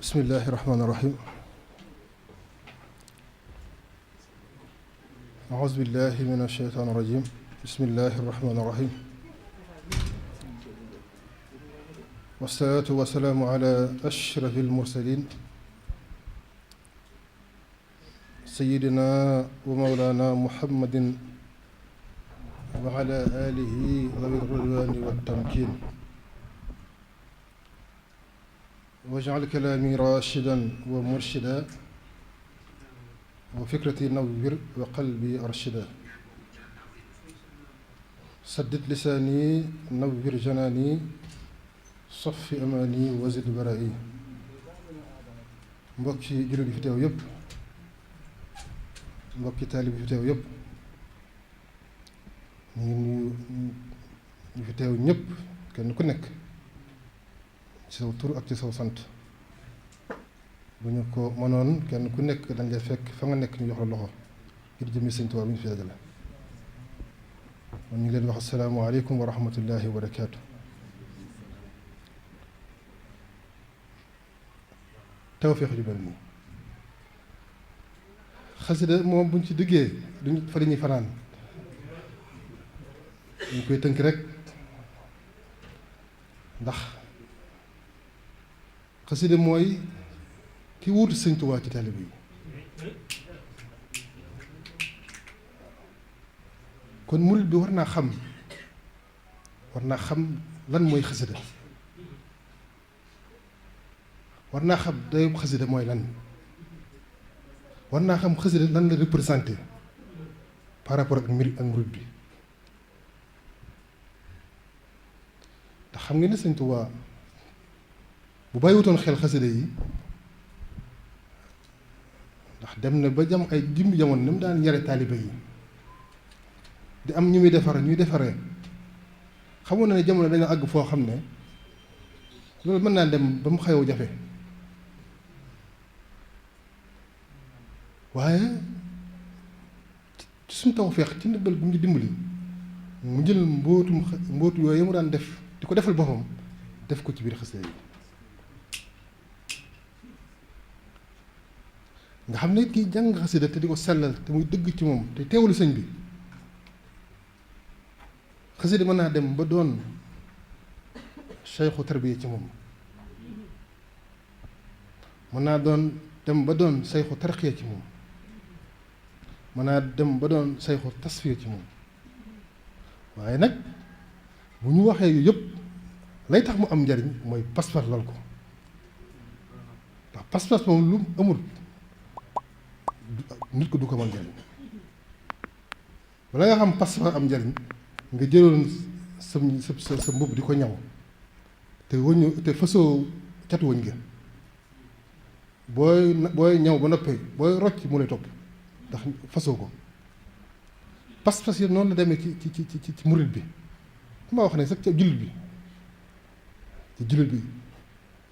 bismillahi rahmaani rahim auzu billahi min asheytaan rajim bismillahi rahmaani rahim wasalaatu wasalaamu ala ashrafi almursalin sayidina wa mawlana muhammadin wa ala alihi dawi ridwani wa tamkin waj'al kalaami raashidan wa murshidan wa fikrati nawwir wa qalbi arshida saddid lisaani nawwir janaani saffi amaani wa zid baraa'i mbokki jullit yi fi teew yëpp mbokki taalib yi fi teew yëpp ñu ngi nuyu ñu fi teew ñëpp kenn ku nekk ci saw tur ak ci saw sant bu ñu ko mënoon kenn ku nekk dañ lay fekk fa nga nekk ñu jox la loxo ngir jëmmi Sëñ Tuubaa bi ñu fi dajale man ñu ngi leen wax assalaamu aleykum wa rahmatullahi wa barakaatu. tawfeex ju mel nii xasida moom buñ ci duggee duñ fa ñuy fanaan ñu koy tënk rek ndax xasida mooy ki wuutu Sëñ Tuubaa ci taalibe yi kon murit bi war naa xam lan mooy xasida war naa xam dayoo xasida mooy lan war naa xam xasida lan la représenté par rapport ak murit bi ndax xam ngeen ne Sëñ Tuubaa bu bàyyiwutoon xel xasida yi ndax dem na ba jam ay jimbi jamono ni mu daan yare taaliba yi di am ñu muy defar ñuy defaree xamoon na ne jamono dañoo àgg foo xam ne loolu mën naa dem ba mu xayow jafe waaye ci suñu tawfeex ci ndimbal bu ñu dimbali mu jël mbootu yooyu mu daan def di ko defal boppam def ko ci biir xasida yi nga xam ne kii jàng xasida te di ko sellal te muy dëgg ci moom te teewlu sëñ bi xasida mën naa dem ba doon sayxu tarbiya ci moom mën naa doon dem ba doon sayxu tarqiya ci moom mën naa dem ba doon sayxu tasfiya ci moom waaye nag bu ñu waxee yu yëpp lay tax mu am njariñ mooy pas-pas lal ko ndax pas-pas moom lu amul nit ko du ko mën njariñ bala nga xam pas-pas am njariñ nga jëloon sa mbubb di ko ñaw te wëñu te fasoo catu wëñ nga booy ñaw ba noppee booy rocc mu lay topp ndax fasoo ko pas-pas yi noonu la demee ci murit bi ma wax ne sax ca jullit bi ci jullit bi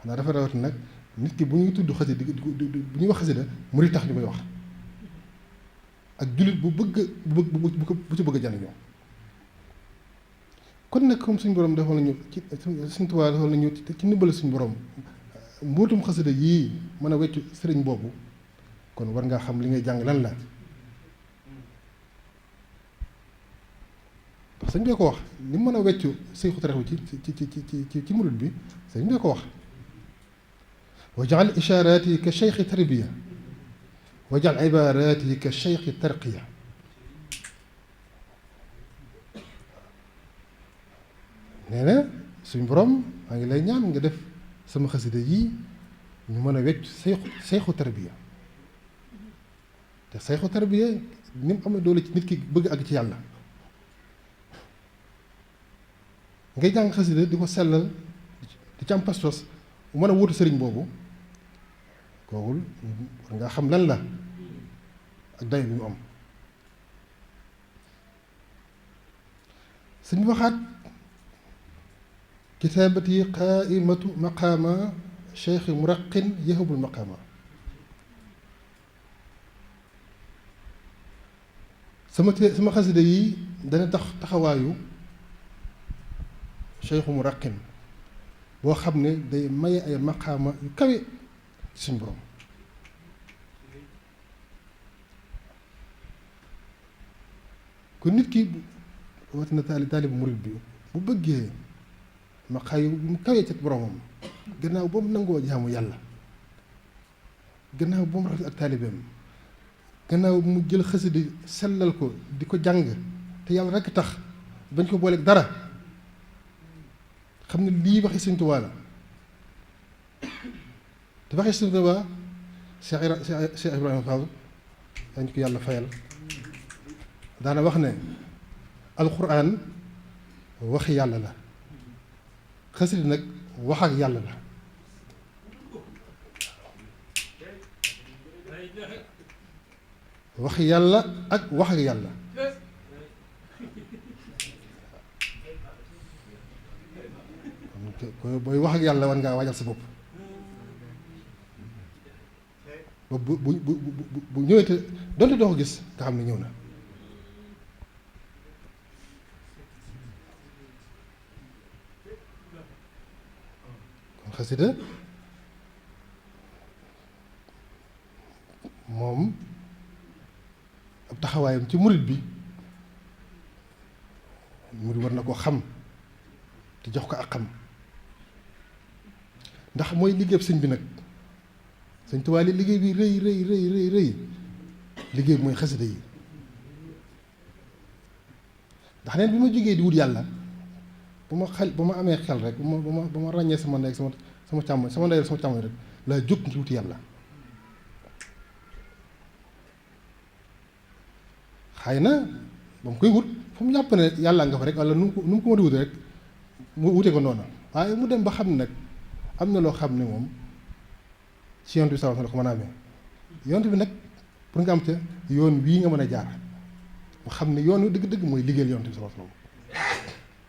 xanaa dafa rawat nag nit ki bu ñuy tudd xasida bu ñuy wax xasida murit tax ñu koy wax ak jullit bu ci bëgg a jariñoo kon nag comme suñu borom defal nañu ci Sëñ Tuubaa defal nañu ci ndimbal suñu borom mbootum xasida yii mën a weccu sëriñ boobu kon war ngaa xam li ngay jàng lan la ndax sëñ bee ko wax li mën a weccu sayxu tariix ci murit bi sëñ bee ko wax wajal ishaaraati ka cheikhi tarbiya wajal ibaaraati ka cheikhi tarqiya nee na suñ borom maa ngi lay ñaan nga def sama xasida yii ñu mën a wecc sayxu tarbiya te sayxu tarbiya ni mu amee doole ci nit ki bëgg àgg ci yàlla ngay jàng xasida di ko sellal di ci am pas-pas bu mën a wutu sëriñ boobu kookul war nga xam lan la ak dayo bi mu am suñ waxaat kitaabati qaaimatu maqaama cheikh muraqin yahabul maqaama sama xasida yi dana taxawaayu cheikh muraqin boo xam ne day maye ay maqaama yu kawe suñ borom. kon nit ki wat na taalibu murid bi bu bëggee ma xay mu kawee ci boromam gannaaw ba mu nangoo jaamu yàlla, gannaaw ba mu rafet ak taalibeem, gannaaw mu jël xasida sellal ko di ko jàng te yàlla rekk tax bañ ko booleeg dara, xam ne lii waxi Sëñ Tuubaa la. te waxi Sëñ Tuubaa Cheikh Ibrahima Fall dañ ko yàlla fayal daana wax ne alxuraan waxi yàlla la, xasida nag wax ak yàlla la. wax yàlla ak wax ak yàlla. kon booy wax ak yàlla war ngaa waajal sa bopp ba bu ñëwee te donte doo ko gis nga xam ne ñëw na. kon xasida moom ab taxawaayam ci murit bi murit war na ko xam te jox ko ak xam, ndax mooy liggéeyam sëñ bi nag. Sëñ Tuubaa li liggéey bi rëy rëy rëy rëy rëy liggéey bi mooy xasida yi. ndax neen bi ma jógee di wut yàlla bu ma amee xel rek ba ma ràññee sama ndey sama càmmoñ sama ndey sama càmmoñ rek laa jóg ngir wuti yàlla. xëy na ba mu koy wut fu mu jàpp ne yàlla nga fa rek wala nu mu ko mën a wute rek mu wute ko noonu, waaye mu dem ba xam ne nag am na loo xam ne moom ci yonent bi sallallahu alayhi wa sallam la ko mën a amee. yonent bi nag pour nga am ca yoon wii nga mën a jaar mu xam ne yoon wi dëgg-dëgg mooy liggéeyal yonent bi sallallahu alayhi wa sallam.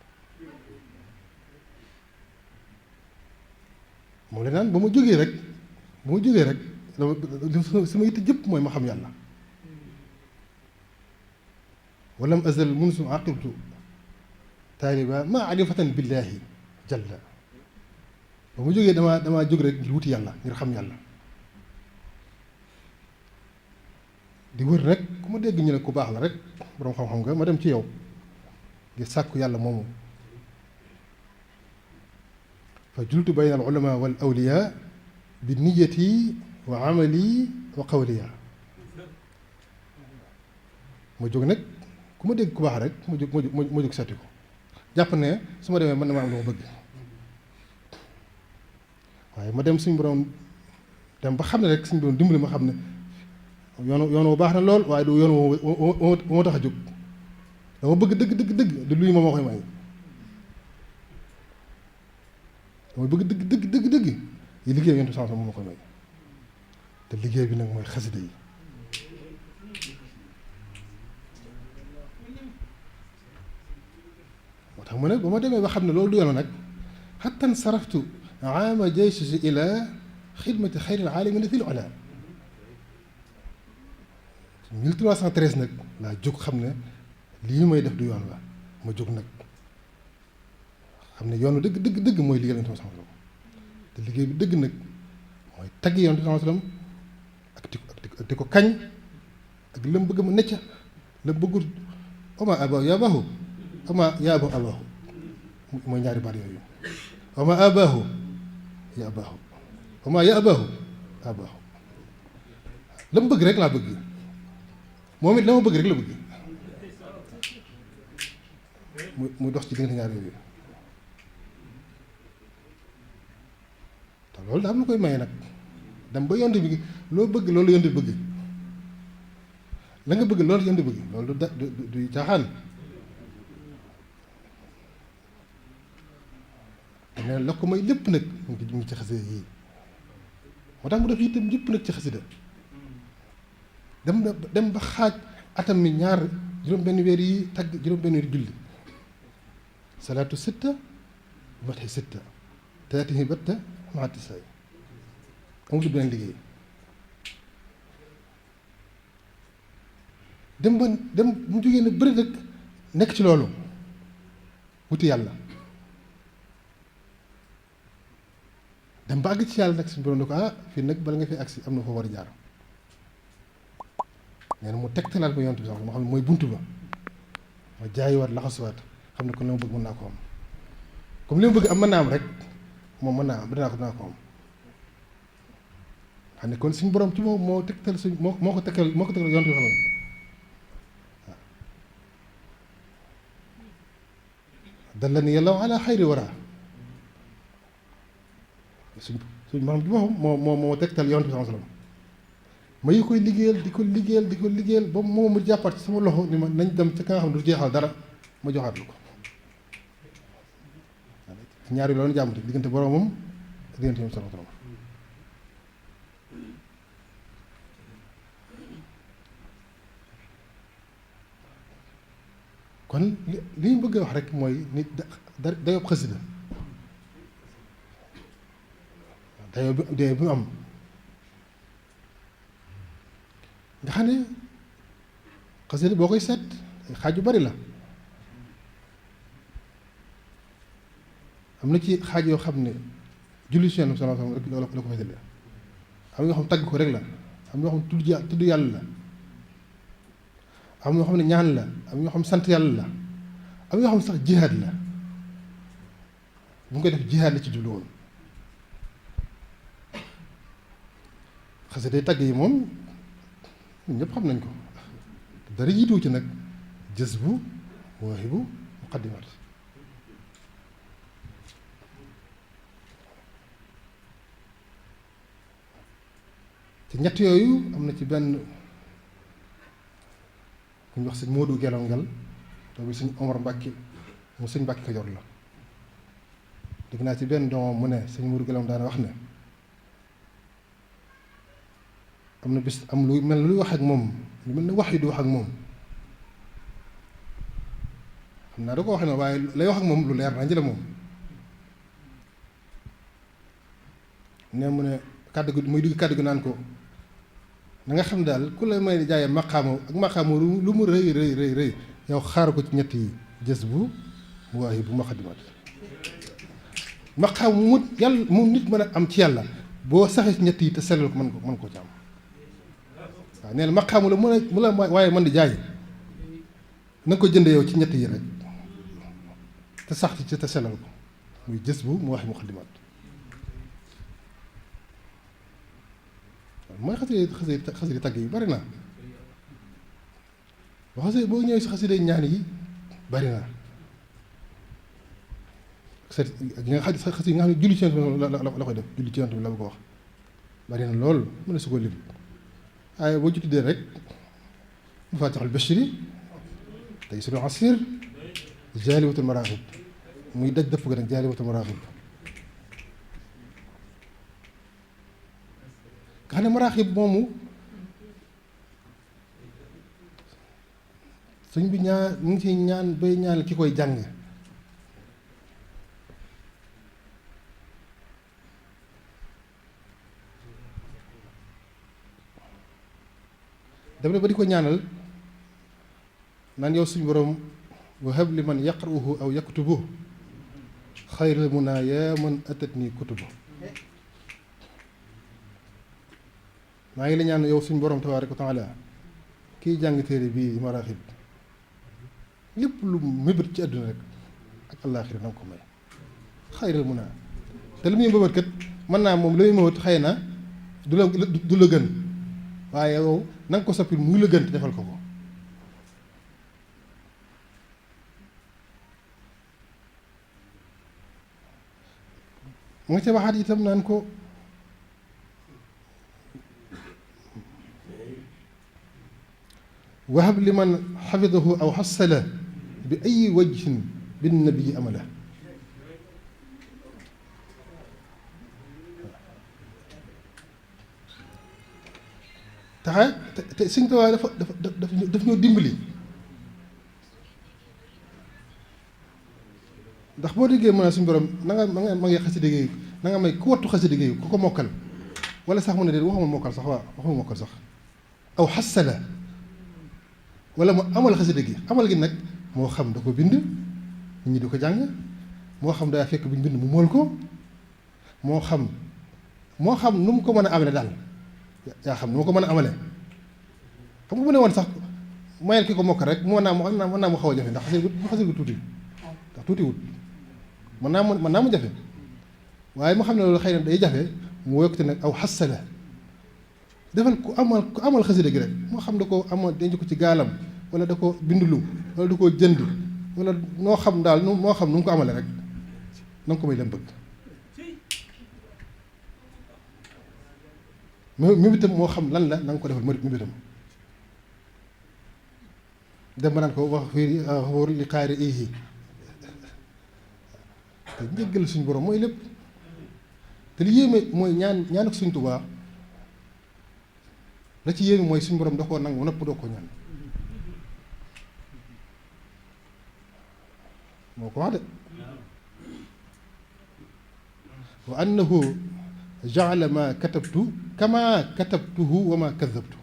moom la naan ba ma jógee rek sama yitte jëpp mooy ma xam yàlla. walam azal munsu aqibtu taaliba ma arifatan billahi jalla. ba mu jógee damaa jóg rek ngir wuti yàlla, ngir xam yàlla. di wër rek ku ma dégg ñu ne ku baax la rek boroom xam-xam nga ma dem ci yow ngir sàkku yàlla moomu. fa jultu bayna al ulama wal awliya bi niyati wa amali wa qawliya. ma jóg nag ku ma dégg ku baax rek ma jóg seeti ko, jàpp ne su ma demee mën na ma am lu ma bëgg. waaye ma dem suñu borom dem ba xam ne rek suñu borom dimbali ma xam ne yoon wu baax na lool, waaye du yoon moo tax a jóg. dama bëgg dëgg du luy ma moo koy may. dama bëgg dëgg yi liggéey yonent bi moo koy may. te liggéey bi nag mooy xasida yi. moo tax mu ne ba ma demee ba xam ne loolu du yoon nag xattan saraftu aama jaysi ila xidmati xayril aalamiina fil ulaa. 1313 nag laa jóg xam ne lii may def du yoon la ma jóg nag xam ne yoonu dëgg mooy liggéey Yonent bi sallallahu alayhi wa sallam. te liggéey bi dëgg nag mooy tagg Yonent bi sallallahu alayhi wa sallam ak di ko kañ ak la mu bëgg ma necca la mu bëggul oma abaahu yaa baahu oma yaa abaahu mooy ñaari baat yooyu. oma abaahu yaa abaahu oma yaa abaahu abaahu la mu bëgg rek laa bëgg, moom it la ma bëgg rek la bëgg. mu dox ci diggante ñaar yooyu. te loolu daa am lu koy maye nag dem ba yonte bi loo bëgg loolu yonte bëgg, la nga bëgg loolu yonte bëgg, loolu du caaxaan. te nee la ko may lépp nag mu ngi ci xasida yii. moo tax mu def itam yëpp nag ci xasida. dem ba xaaj atam mi ñaar juróom-benn weer yi tagg juróom-benn weer julli. salaatu sitta watxi sitta taatihi batta maati say amul beneen liggéey. dem mu jógee ne bëri rek nekk ci loolu wuti yàlla. dem ba àgg ci yàlla nag suñu borom ne ko fii nag bala nga fi agsi am na foo war a jaar nee na mu tegtalaat ba yonent bi sax moo xam ne mooy buntu ba ma jaayiwaat laxasuwaat xam ne kon li ma bëgg mën naa ko am comme li ma bëgg am mën naa am rek moom mën naa am dinaa ko am xam ne kon suñu borom ci moom moo tegtal suñ moo ko tegtal yonent bi xam ne waaw dallani yàlla ala xayri wara suñ maanaam ci boppam moo tegtal yonent bi sallallahu alayhi wasallam ma yi koy liggéeyal di ko liggéeyal ba moom mu jàppaat ci sama loxo ni ma nañ dem ci ka nga xam ne du jeexal dara ma joxaat lu ko ñaari loolu jàmmate diggante boromam diggante yonent bi sallallahu alayhi wasallam kon li ñu bëgg a wax rek mooy nit dayoo xasida dayoo bi mu am nga xam ne xasida boo koy seet xaaj yu bari la am na ci xaaj yoo xam ne julli si Yonent bi sallallahu alayhi wasallam rek la ko féetale am na yoo xam ne tagg ko rek la am na yoo xam ne tudd yàlla la am na yoo xam ne ñaan la am yoo xam ne sant yàlla la am yoo xam ne sax jihaad la bu nga koy def jihaad la ci jublu woon xasida tagg yi moom ñëpp xam nañ ko dara jiituwu ci nag jazbu mawaahibu muqaddimat te ñett yooyu am na ci benn ku ñu wax sëñ Moodu Gelongal boobu sëñ Omar Mbàkke mu sëñ Mbàkke Kajoor la dégg naa ci benn doomam mu ne sëñ Moodu Gelongal daana wax ne am na bis am lu mel luy wax ak moom lu mel ne wax yi du wax ak moom xam naa da ko wax ne waaye lay wax ak moom lu leer nañ la moom ne mu ne kàddu gi muy digg kàddu gi naan ko na nga xam daal ku la may jaayee maqaama ak maqaama lu mu rëy rëy yow xaar ko ci ñett yi jës bu waaye bu muqaddimat maqaama mu yàlla mu nit mën a am ci yàlla boo saxee ci ñett yi te sellal ko mën ko ci am waaw nee na maqaamu la mu la waaye mën di jaay na nga ko jënd yow ci ñett yi rek te sax ci te sellal ko muy jës bu mu waxi muqaddimat mooy xasida tagg yi bari na boo ñëwee si xasida ñaan yi bari na yi nga xam ne julli ci Yonent bi la koy def julli ci Yonent bi la ko wax bari na lool mën na su ko lim waaye boo ci tuddee rek Mafatihul Bichri Taysirul Asir Jaalibatul Maraaxib muy daj dëpp ga nag Jaalibatul Maraaxib nga xam ne maraaxib moomu sëñ bi mu ngi ciy ñaan bay ñaan ki koy jàng dem na ba di ko ñaanal naan yow suñu borom wa hab li man yaqra'uhu aw yaktubuhu xayral munaa yaa man atatni kutubu maa ngi la ñaan yow suñu borom tabaaraka wa taala kiy jàng téere bii maraaxib lépp lu mébét ci àdduna rek ak àllaaxira na nga ko may xayral munaa te lu muy mébét kat mën naa moom la muy mébét xëy na du la gën waaye yow na nga ko soppi muy la gën te defal ko ko mu nga ca waxaat itam naan ko wahab li man xafidahu aw xasala bi ay wajhin bin nabii amala taxa te Sëñ Tuubaa daf ñoo dimbali ndax boo déggee mën a suñu borom na nga ma ngi xasida gi na nga may ku wattu xasida gi ku ko mokkal wala sax mu ne de waxuma mokkal sax waaw waxuma mokkal sax aw xasala wala mu amal xasida gi amal gi nag moo xam da ko bind nit ñi di ko jàng moo xam daa fekk bi ñu bind mu mool ko moo xam moo xam nu mu ko mën a amale daal yaa xam nu mu ko mën a amale xam nga bu ne woon sax mayel ki ko mokk rek mën naa mu xaw a jafe ndax xasee gu tuuti ndax tuuti wut mën naa mu jafe waaye mu xam ne loolu xëy na day jafe mu yokkute nag aw xasala defal ku amal xasida gi rek moo xam da ko amal denc ko ci gaalam wala da ko bindulu wala da koo jënd wala noo xam daal moo xam nu mu ko amale rek na nga ko may dem bëgg mibitam moo xam lan la na nga ko defal mibitam dem ba naan ko wax fii wóor li xaari ihi te njëggal suñu borom mooy lépp te li yéeme mooy ñaan ak suñ Tuubaa la ci yéeme mooy suñu borom da koo nangu nopp doo ko ñaan moo ko wax de wa annahu jaala ma katabtu kama katabtuhu wa ma kadabtu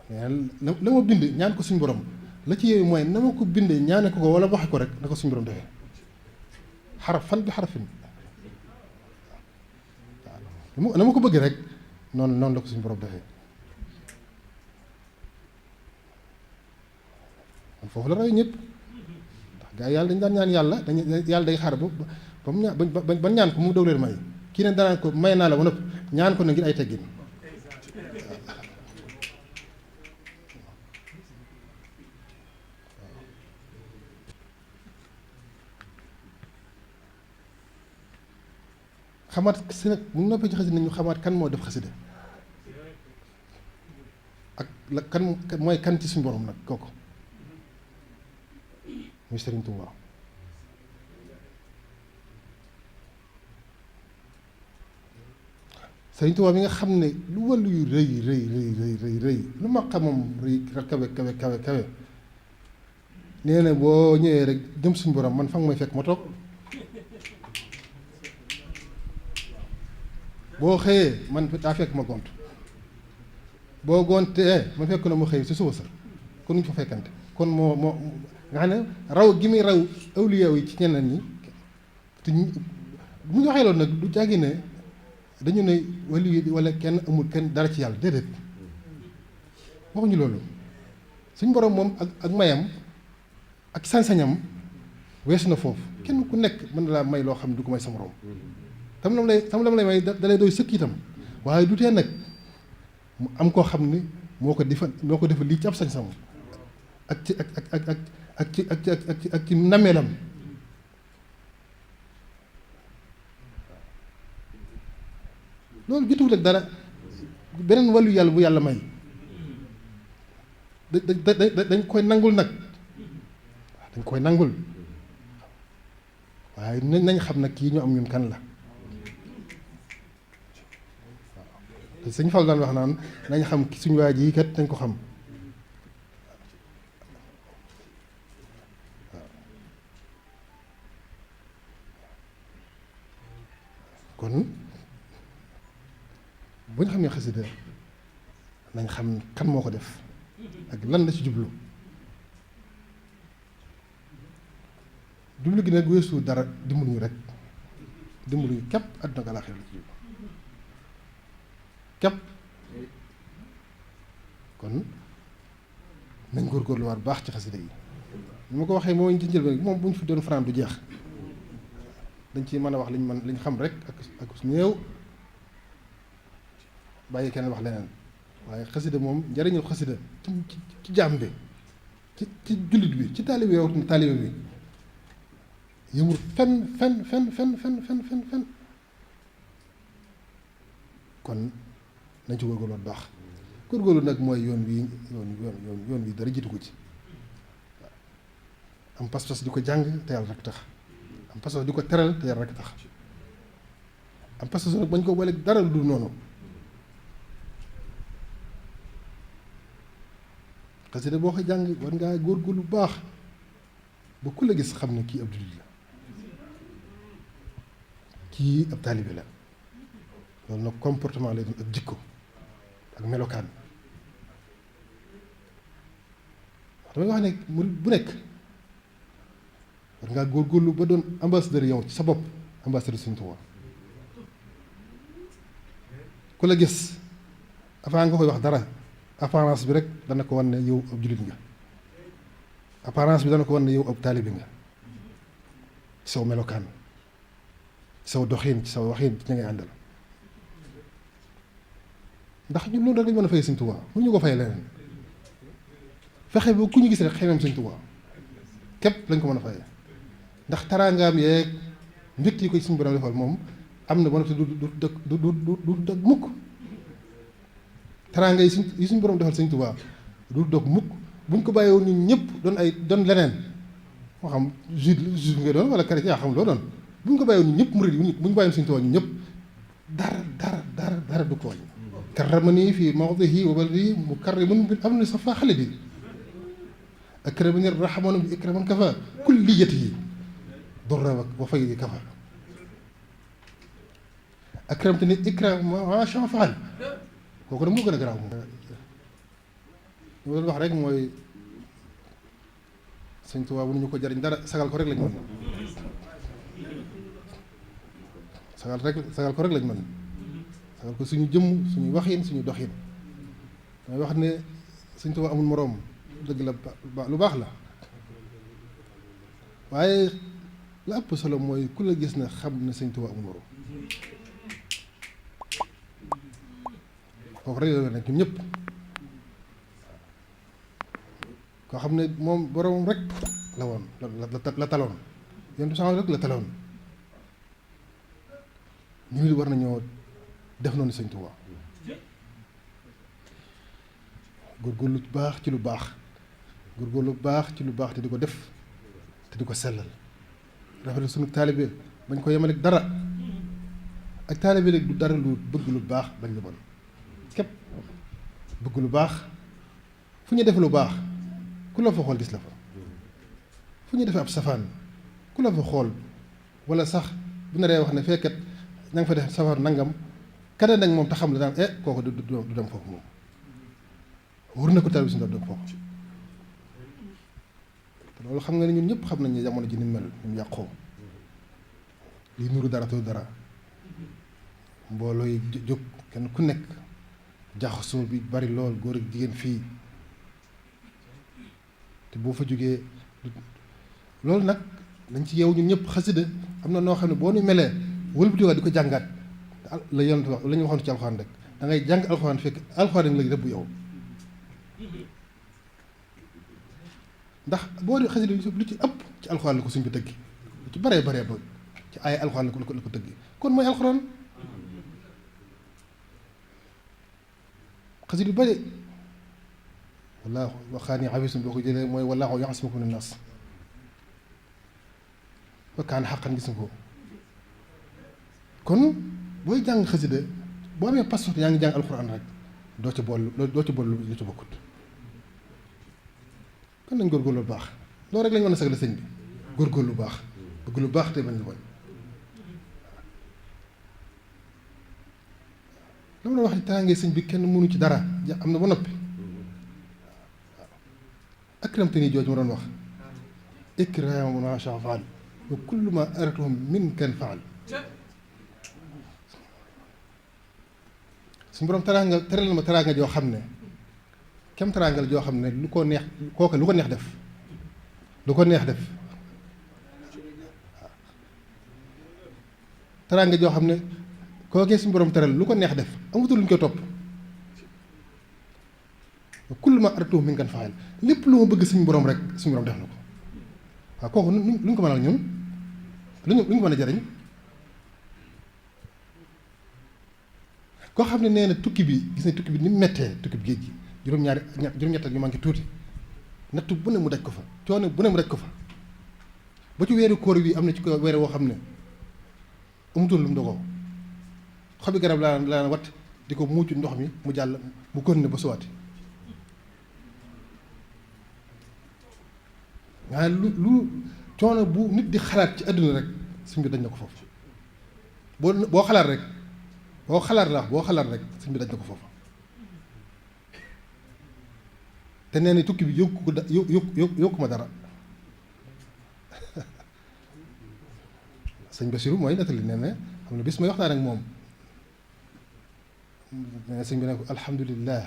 waaw la ma bind ñaan ko suñu borom la ci yéeme mooy na ma ko bindee ñaane ko wala waxe ko rek na ko suñu borom defee xarafan bi xarafin waaw na ma ko bëggee rek noonu la ko suñu borom defee kon foofu la raw ñëpp ndax gaa yi yàlla dañu daan ñaan yàlla day xaar ba mu ñaan ba ñaan ko mu doog leen may kii ne danaan ko may naa la ba noppi ñaan ko na ngir ay teggin xamaat si nag mu noppee ci xasida ñu xamaat kan moo def xasida ak la kan mooy kan ci suñu borom nag kooku muy Sëriñ Tuubaa Sëriñ Tuubaa bi nga xam ne lu wàllu yu rëy lu ma xamam rëy kawe nee na boo ñëwee rek jëm suñu borom man fa nga may fekk ma toog boo xëyee man daa fekk ma gont boo gontee ma fekk na mu xëy si suba sa kon ñu fa fekkante kon moo nga xam ne raw gi muy raw awliyaa yi ci ñeneen ñi te bu ñu waxee loolu nag du jàggi ne dañu ne wala kenn amul kenn dara ci yàlla déedéet waxuñu loolu suñ borom moom ak mayam ak sañ-sañam weesu na foofu kenn ku nekk mën na laa may loo xam ne du ko may sa morom tam lam lay may dalay doy sëkk itam waaye du tee nag mu am koo xam ne moo ko defal lii ci ab sañ-sañam ak ci nameelam loolu jotuwut ak dara beneen wàllu yàlla bu yàlla may dañ koy nangul nag dañ koy nangul waaye nañ xam nag kii ñu am ñun kan la te sëñ Fall daan wax naan nañ xam suñu waa ji kat nañ ko xam kon bu ñu xamee xasida nañ xam kan moo ko def ak lan la ci jublu gi nag weesu dara dimbaluñu rek dimbaluñu képp àdduna ak àllaaxira la ci jublu képp kon nañ góorgóorluwaat baax ci xasida yi ni ma ko waxee moo ñu ci njëlbeen moom bu ñu fi doon fanaan du jeex dañ ci mën a wax liñ xam rek ak néew bàyyi keneen wax leneen waaye xasida moom njariñul xasida ci jaam bi ci jullit bi ci taalibe yow taalibe bi yëmul fen kon nañ ci góorgóorlu baax góorgóorlu nag mooy yoon wi dara jiitu ko ci am pas-pas di ko jàng te yàlla rek tax am pas-pas di ko teral te yàlla rek tax am pas-pas nag bañ ko boole dara lu dul noonu xasida boo ko jàng war ngaa góorgóorlu bu baax ba ku la gis xam ne kii ab jullit la kii ab taalibe la loolu nag comportement lay doon ak jikko ak melokaan wax damay wax ne murid bu nekk war ngaa góorgóorlu ba doon ambassadeur yow ci sa bopp ambassadeur Sëñ Tuubaa ku la gis avant nga koy wax dara apparence bi rek dana ko wan ne yow ab jullit nga apparence bi dana ko wan ne yow ab taalibi nga ci saw melokaan ci saw doxiin ci saw waxiin ci ña ngay àndal ndax ñun loolu rek lañ mën a fay Sëñ Tuubaa mënuñu ko fay leneen fexe ba ku ñu gis rek xemeem Sëñ Tuubaa képp lañ ko mën a fayee ndax taraangaam yeeg mbir yi ko suñu borom defal moom am na ba noppi du dog mukk taraanga yi suñu borom defal Sëñ Tuubaa du dog mukk buñ ko bàyyi woon ñun ñëpp doon leneen moo xam juif nga doon wala chrétien yaa xam loo doon buñ ko bàyyi woon ñun ñëpp murid yi buñ bàyyi woon Sëñ Tuubaa ñun ñëpp dara du ko wàññi karramani fii mawdihi wa baladi mukarrimun bil amni safa xalidi akramani rahmanu bi ikraman kafa kulliyatihi durra wa faydi kafa akramtani ikram ma sha faal kooku nag moo gën a garaaw moom li ma doon wax rek mooy Sëñ Tuubaa bu ñu ko jariñ dara sagal ko rek lañ mën sagal ko rek lañ mën sagal ko suñu jëmm suñu waxin suñu doxin damay wax ne Sëñ Tuubaa amul moroom dëgg la lu baax la waaye la ëpp solo mooy ku la gis ne xam ne Sëñ Tuubaa amul moroom kooku rek la nekk ñun ñëpp koo xam ne moom boroomam rek la woon la taloon yéen du rek la taloon ñu nit war nañoo def noonu Sëñ Tuubaa góorgóorlu baax ci lu baax góorgóorlu baax ci lu baax te di ko def te di ko sellal rafetlu suñu taalibe bañ ko yemale dara ak taalibe rek du dara lu bëgg lu baax bañ lu bon képp bëgg lu baax fu ñu def lu baax ku la fa xool gis la fa fu ñu defee ab safaan ku la fa xool wala sax bu naree wax ne fekkat na nga fa def safar nangam kada nag moom te xam la daan kooku du dem foofu moom wër na ko taalibe suñu dem foofu te loolu xam nga ne ñun ñëpp xam nañ ne jamono ji ni mel ni mu yàqoo li nuru dara te dara mbooloo yi jóg kenn ku nekk jaxasoo bi bari lool góor ak jigéen fii te boo fa jógee loolu nag dañ ci yeewu ñun ñëpp xasida am na noo xam ne boo nu melee wëlbatiwaat di ko jàngaat la yonent wax la ñu waxoon ci alxuraan rek da ngay jàng alxuraan fekk alxuraan lañ rëbb yow ndax boo di xasida lu ci ëpp ci alxuraan la ko suñ bi tëggi lu ci baree ba ci ay alxuraan la ko tëggi kon mooy alxuraan xasida yu bëri wallaahu waxaani abisun boo ko jëlee mooy wallaahu yaxsimuka mina naas wa kaana xaqan gis nga ko kon booy jàng xasida boo amee pas-pas yaa ngi jàng alxuraan rek doo ci bool lu ci bokkut kon nañ góorgóorlu lu baax loolu rek lañ mën a sagal sëñ bi góorgóorlu lu baax bëgg lu baax te bañ lu bañ la ma wax ni tàngee sëñ bi kenn mënu ci dara am na ba noppi akramtani jooju ma doon wax ikraam ma sha faal wa kullu ma aratuhum min kan faal suñu borom teraanga teral ma teraanga joo xam ne kem teraangal joo xam ne lu ko neex kooka lu ko neex def lu ko neex def teraanga joo xam ne kookee suñu borom teral lu ko neex def amatul lu ñu koy topp kullu ma aratu min kan faal lépp lu ma bëgg suñu borom rek suñu borom def na ko waaw kooku lu ñu ko mënal ñun lu ñu ko mën a jariñ koo xam ne nee na tukki bi gis ne tukki bi ni mu mettee tukki bi géej gi juróom-ñett ñu manqué tuuti nattu bu ne mu daj ko fa coono bu ne mu daj ko fa ba ci weeru koor bi am na ci ko weer woo xam ne amutul lu mu dogoo xobi garab laa wat di ko muucu ndox mi mu jàll mu continué ba suwaati waaye lu coono bu nit di xalaat ci àdduna rek suñ bi dañ na ko foofu boo xalaat rek boo xalaat rek suñ bi dañ na ko foofu te nee na tukki bi yokku ma dara sëñ Basiru mooy nettali nee na xam ne bis may waxtaan ak moom nee na sëñ bi ne ko alhamdulillah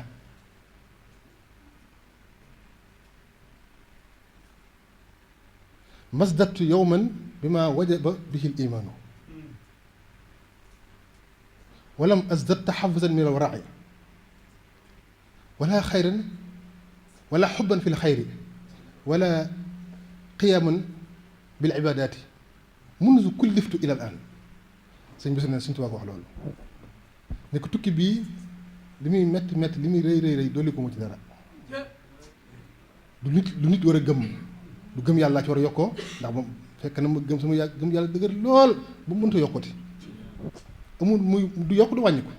masdatu yowman bi ma wajaba bihi l imaanu walam asdad taxafuzan min alwaraci wala xayran wala xubban fi lxayri wala qiyaman bil ibadaati munzu kulliftu ila al aan sëñ bi ne Sëñ Tuubaa ko wax loolu ne ko tukki bii li muy metti metti li muy rëy rëy rëy dolli ko mu ci dara lu nit war a gëm lu gëm yàlla ci war a yokkoo ndax moom fekk na ma gëm sama gëm yàlla dëgër lool ba mu mënta yokkoti amul muy du yokk du wàññi ko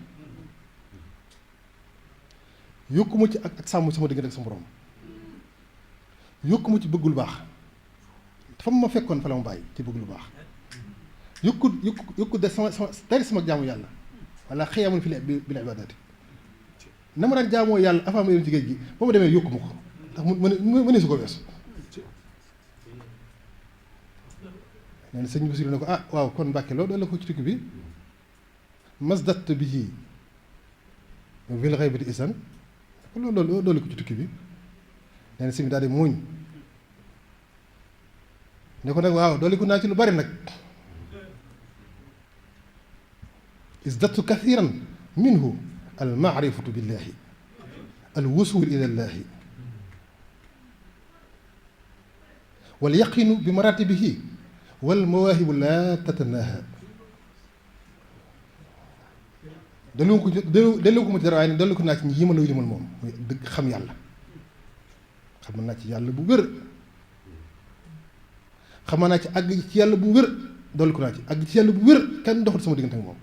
yokku ma ci ak sàmm sama diggante ak sama borom yokku ma ci bëgg lu baax dafa ma fekkoon fa la ma bàyyi ci bëgg lu baax yokku de sama jaamu yàlla wala xëyamun fi bil ibadaati na ma daan jaamoo yàlla avant ma dem ci géej gi ba ma demee yokku ma ko ndax mënee su ko weesu nee na sëñ Basiru ne ko ah waaw kon Mbàkke loolu doon la ko ci tukki bi masdat bihi bil ghaybati isan loolu doole ko ci tukki bi nee na sëñ bi daal di muuñ ne ko nag waaw doole ko naa ci lu bari nag isdatu kathiran minhu al maarifatu billahi al wusul ila llahi wal yaqinu bi maratibihi wal mawaahibu laa tatanaha dellu ko mu ci dara waaye ne dellu ko naa ci ñi ma la limal moom muy dëgg xam yàlla xam naa ci yàlla bu wér xam naa ci àgg ci yàlla bu wér dellu ko naa ci àgg ci yàlla bu wér kenn doxul sama diggante ak moom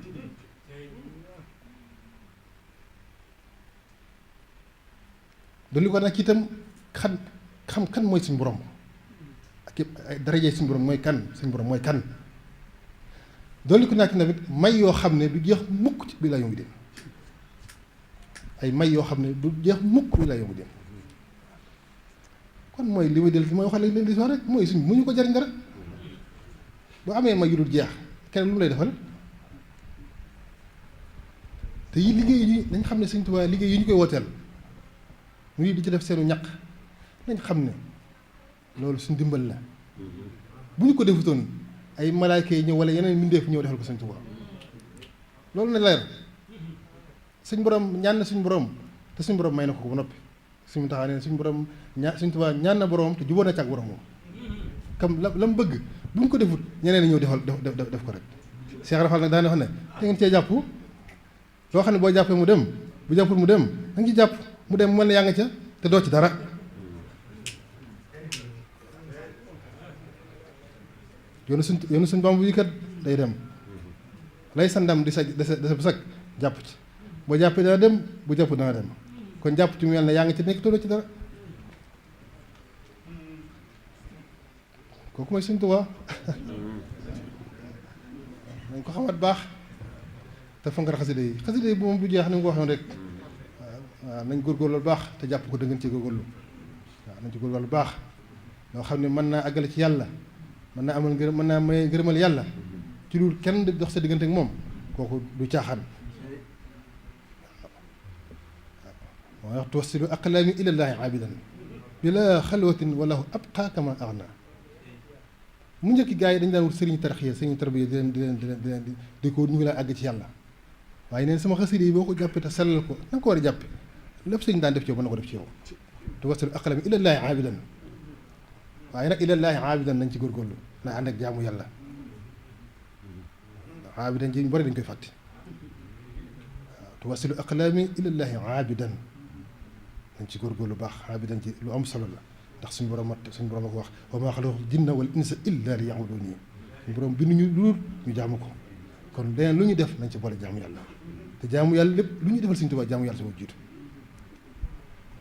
dellu ko naa ci itam xam kan mooy suñu borom ak ay darajee suñu borom mooy kan suñu borom mooy kan dolli ko naa ci tamit may yoo xam ne du jeex mukk ci bi laa yombi dem ay may yoo xam ne du jeex mukk bi laa yombi dem kon mooy li may del li may waxal leen di wax rek mooy suñ mu ñu ko jariñ dara boo amee may yu dul jeex keneen lu mu lay defal te yi liggéey yi nañ xam ne Sëñ Tuubaa liggéey yi ñu koy wooteel mu di ci def seenu ñaq nañ xam ne loolu suñ dimbal la bu ñu ko defutoon ay malaayka yi ñëw wala yeneen mbindeef ñëw defal ko Sëñ Tuubaa loolu na leer suñ borom ñaan na suñ borom te suñ borom may na ko ba noppi suñu taxaa ne suñ borom Sëñ Tuubaa ñaan na borom te jubóo na ci ak borom moom comme la mu bëgg bu ñu ko defut ñeneen ñëw defal def ko rek Cheikh Rafal nag daane wax ne te ngeen cee jàpp loo xam ne boo jàppee mu dem bu jàppul mu dem da nga ci jàpp mu dem mën na yaa nga ca te doo ci dara yoonu suñ Bàmba yi kat day dem lay sa ndam di sa bu sag jàpp ci boo jàppee dana dem bu jàpp dana dem kon jàpp ci mu mel ne yaa ngi ci nekk tolloo ci dara kooku mooy Sëñ Tuubaa dañ ko xamat baax te fonk xasida yi bu moom du jeex ni nga ko waxoon rek waaw nañ góorgóorlu baax te jàpp ko dëggan ci góorgóorlu waaw nañ ci góorgóorlu baax loo xam ne mën naa àggale ci yàlla mën naa amal ngërëm mën naa may ngërëmal yàlla ci lu kenn di dox sa diggante ak moom kooku du caaxaan waaw moo wax tuwasilu aqlaami ilallaahi aabidan bila xalwatin walahu abqa kama agna mu njëkki gars yi dañu daan wut sëriñ tarxiya sëriñ tarbiya di ko ñu ngi laa àgg ci yàlla waaye neen sama xasida yi boo ko jàppee te sellal ko na nga ko war a jàppe lépp sëriñ daan def ci yow mën na ko def ci yow tuwasilu aqlaami ilallaahi aabidan waaye nag ilallaahi aabidan nañ ci góorgóorlu na ànd ak jaamu yàlla aabidan ji ñu bari dañ koy fàtte waaw tuwasilu aqlaami ilallaahi aabidan nañ ci góorgóorlu baax aabidan ji lu am solo la ndax suñu borom a ko wax wa maa xalaqtul jinna wal insa illa liya'buduun suñu borom bindu ñu lu ñu jaamu ko kon leneen lu ñu def nañ ci boole jaamu yàlla te jaamu yàlla lépp lu ñu defal Sëñ Tuubaa jaamu yàlla sama jiitu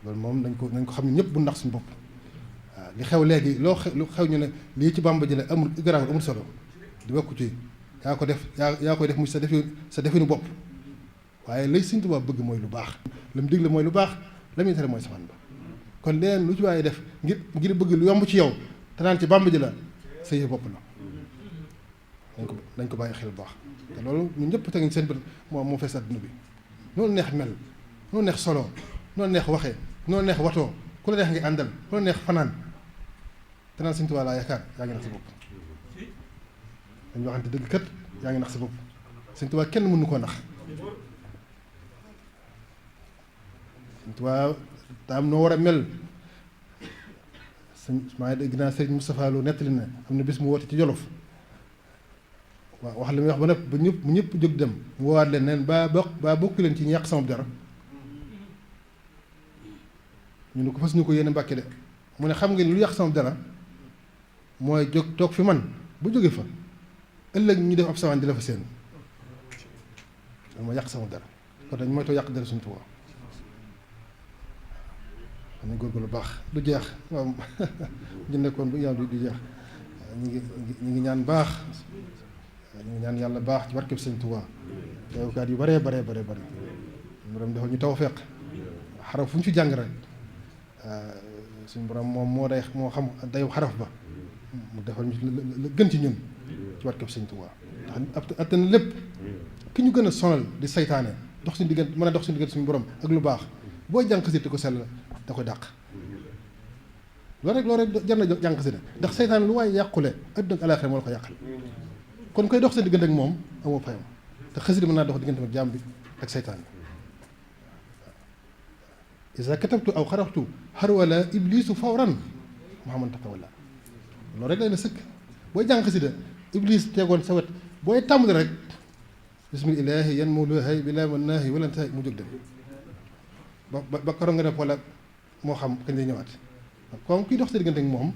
loolu moom nañ ko xam ne ñëpp bu ndax suñu bopp waaw li xew léegi lu xew ñu ne lii ci Bàmba ji la amul garaaw amul solo di bokk ci yaa ko def yaa koy def muy sa definu bopp waaye lay Sëñ Tuubaa bëgg mooy lu baax la mu digle mooy lu baax la muy tere mooy safaan ba kon leneen lu ci waaye def ngir bëgg lu yomb ci yow te naan ci Bàmba ji la sa yëf bopp la dañ ko bàyyi xel bu baax te loolu ñun ñëpp teg nañ seen bët moo fees àdduna bi noonu neex mel noonu neex solo noonu neex waxee noonu neex watoo ku la neex ngi àndal ku la neex fanaan te naan Sëñ Tuubaa laa yaakaar yaa ngi nax sa bopp dañu waxante dëgg kat yaa ngi nax sa bopp Sëñ Tuubaa kenn mënu koo nax Sëñ Tuubaa daa am noo war a mel maa ngi dégg naa Sëriñ Moustapha Lo nettali na am na bis mu woote ci Jolof waaw wax li muy wax ba nëpp ba ñëpp jóg dem mu woowaat leen neen baa bokk leen ci ñàkk sama dara ñu ne ko fas ñu ko yéene Mbàkke de mu ne xam ngeen lu yàq sama dara mooy jóg toog fi man bu jóge fa ëllëg ñu def ab sawaan di la fa seen ma yàq sama dara kon dañ mooy too yàq dara Sëñ Tuubaa xam nañ góorgóorlu baax du jeex waaw ñu nekkoon bu yàlla du jeex ñu ngi ñaan baax ñu ngi ñaan yàlla baax ci barkeb Sëñ Tuubaa teewukaat yu bare borom defal ñu tawfeex xaraf fu ñu fi jàng rek suñu borom moom moo xam dayu xaraf ba mu defal ñu la gën ci ñun ci barkeb Sëñ Tuubaa ndax attan lépp ki ñu gën a sonal di saytaane dox suñu diggante mën a dox suñu diggante suñu borom ak lu baax booy jàng xasida ko sell da koy dàq loolu rek jar na jàng xasida ndax saytaane lu waaye yàqule adduna ak alaaxira moo la ko yàqal kon koy dox seen diggante ak moom amoo fayam te xasida mën naa dox diggante ak jaam bi ak saytaane isa katabtu aw xaraxtu xarwala iblisu fawran muhammad taqawala loolu rek lay na sëkk booy jàng xasida iblis tegoon sa wet booy tàmbali rek bismillahi yan mawluhay bila mannaahi wala ntahay mu jóg dem ba koro nga def wala moo xam kañ lay ñëwaat comme kuy dox sa diggante ak moom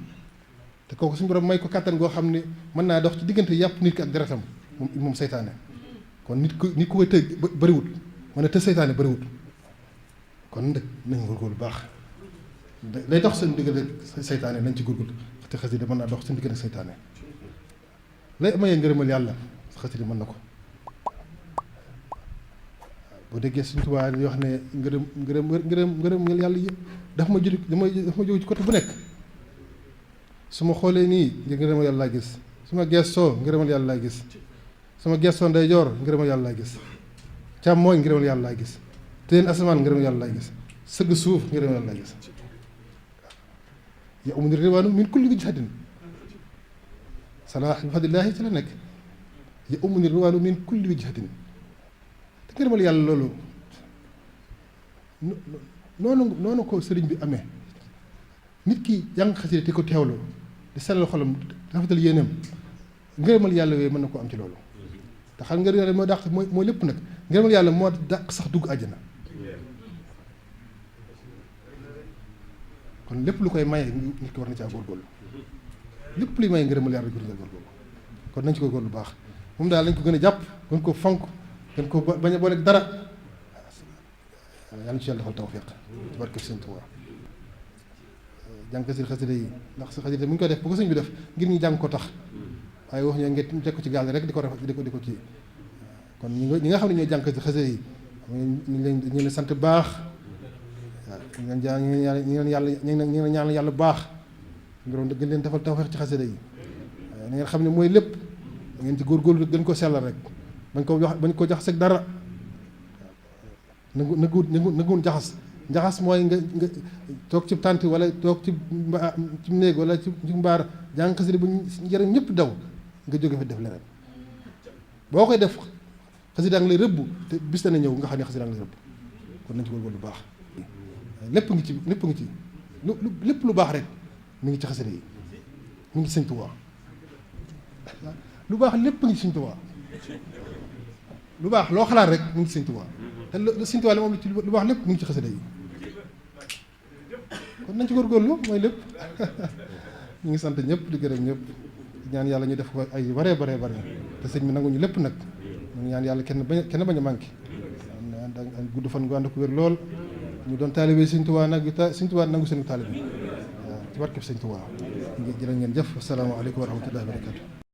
te kooku suñu borom may ko kàttan goo xam ne mën naa dox ci diggante yàpp nit ki ak deretam moom seytaane kon nit ku koy tëj bëriwut mën a tëj seytaane bëriwut kon nag nañ góorgóorlu baax lay dox seen diggante ak seytaane nañ ci góorgóorlu te xasida mën naa dox seen diggante ak seytaane lay mayee ngërëmal yàlla xasida mën na ko boo déggee Sëñ Tuubaa yoo xam ne ngërëm yàlla yëpp daf ma jóg ci côté bu nekk su ma xoolee nii ngërëmal yàlla laa gis su ma gestoo ngërëmal yàlla laa gis su ma gestoo ndeyjoor ngërëmal yàlla laa gis càmmooñ ngërëmal yàlla laa gis teen asamaan ngërëmal yàlla laa gis sëgg suuf ngërëmal yàlla laa gis ya umuni riwaanu min kulli wijhatin salaax bi fadlillaahi ci la nekk ya umuni riwaanu min kulli wijhatin te ngërëmal yàlla loolu noonu ko sëriñ bi amee nit ki jàng xasida te ko teewloo di sellal xolam rafetal yéeneem ngërëmal yàlla yooyu mën na koo am ci loolu te xam ngërëmal yàlla moo dàq mooy lépp nag ngërëmal yàlla moo dàq sax dugg àjjana kon lépp lu koy maye nit ki war na caa góorgóorlu lépp luy maye ngërëmal yàlla góorgóorlu kon nañ ci góorgóorlu bu baax moom daal lañ ko gën a jàpp gën ko fonk gën ko bañ a booleeg dara yàlla ci yàlla defal tawfiq ci barke Sëñ Tuubaa jàng xasida yi ndax si xasida bu ñu koy def bu ko sëñ bi def ngir ñu jàng ko tax waaye wax ñoo ngeen teg ko ci gaal rek di ko kii kon ñi nga xam ne ñooy jàng xasida yi ñu leen sant baax waaw ñu leen ñaan yàlla baax ngir gën leen defal tawfiq ci xasida yi na ngeen xam ne mooy lépp da ngeen ci góorgóorlu gën ko sellal rek bañ ko jaxas ak dara nanguwul njaxas mooy nga toog ci tànt wala toog ci néeg wala ci mbaar jàng xasida bu njëriñ ñëpp daw nga jóge fa def leneen boo koy def xasida nga lay rëbb te bis dana ñëw nga xam ne xasida nga lay rëbb kon nañ ci góorgóorlu bu baax lépp ngi ci lépp lu baax rek mi ngi ci xasida yi mi ngi ci Sëñ Tuubaa lu baax lépp ngi ci Sëñ Tuubaa lu baax loo xalaat rek mi ngi ci Sëñ Tuubaa te Sëñ Tuubaa li moom ci lu baax lépp mi ngi ci xasida yi kon nañ ci góorgóorlu mooy lépp ñu ngi sant ñëpp di gërëm ñëpp ñaan yàlla ñu def ko ay bare te sëñ bi nanguñu lépp nag ñu ñaan yàlla kenn bañ a manqué gudd fan gu ànd ko wér lool ñu doon taalibe Sëñ Tuubaa nag Sëñ Tuubaa nangu seen taalibe waaw ci barkeb Sëñ Tuubaa jërë ngeen jëf asalaamaaleykum wa rahmatullahi wa barakatu